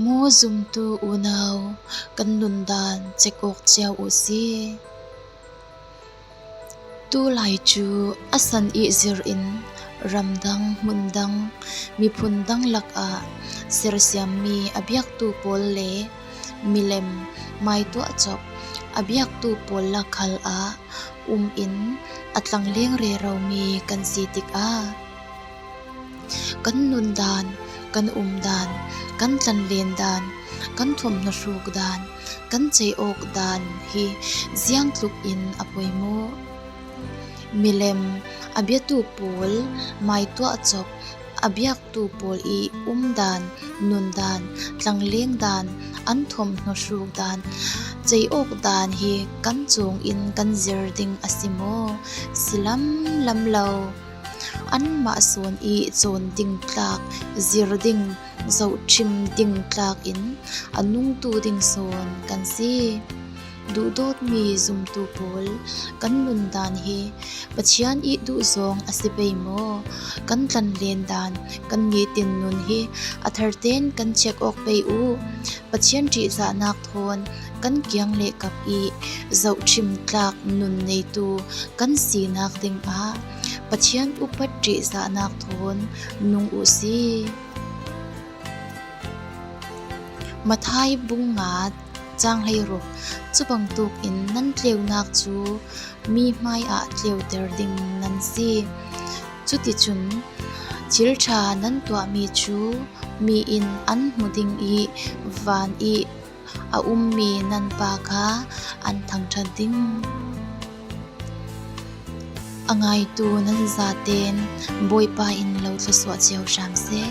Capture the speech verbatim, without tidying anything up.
Maw zumtu unau, kan nundan check awk ciau uh si. Tulai cu a san i zir in ramdang, hmundang, miphun dang lakah sersiammi a biaktu pawl le milem maituah cop a biaktu pawl lak khal ah um in a tlangleng reromi kan si tikah kan nundan, kan umdan, kan tlanlen dan, kan thawmhnaw hruk dan, kan ceih awk dan hi ziangtluk in a poimawh. Milem a biatu pawl maituah cop a biaktu pawl i umdan, nundan, tlangleng dan, an thawmhnaw hruk dan, ceih awk dan hi kan cawng in kan zir ding a si maw? Si lamlam lo. Anmah sawn i cawn ding tlak, zir ding, zohṭhim ding tlak in a nungtu ding sawn kan si. Duhdawtmi zumtu pawl, kan nundan hi Pathian i duhzawng a si pei maw? Kan tlanlen dan, kan nitin nun hi a tharten kan check awk pei uh. Pathian ṭihzahnak thawn kan kiang le kap i zohṭhim tlak nun neitu kan sinak dingah Pathian upat ṭihzahnak thawn nung uh si. Matthai bung nga, cang hleiruk. Cubangtuk in nan tleunak cu mi hmaiah tleuter ding nan si. Cuticun thil ṭha nan tuahmi cu mi in an hmu ding i van i a ummi nan Pa kha an thangṭhat ding. A ngaitu nan zaten Bawipa in lo thluasuah cio hram seh.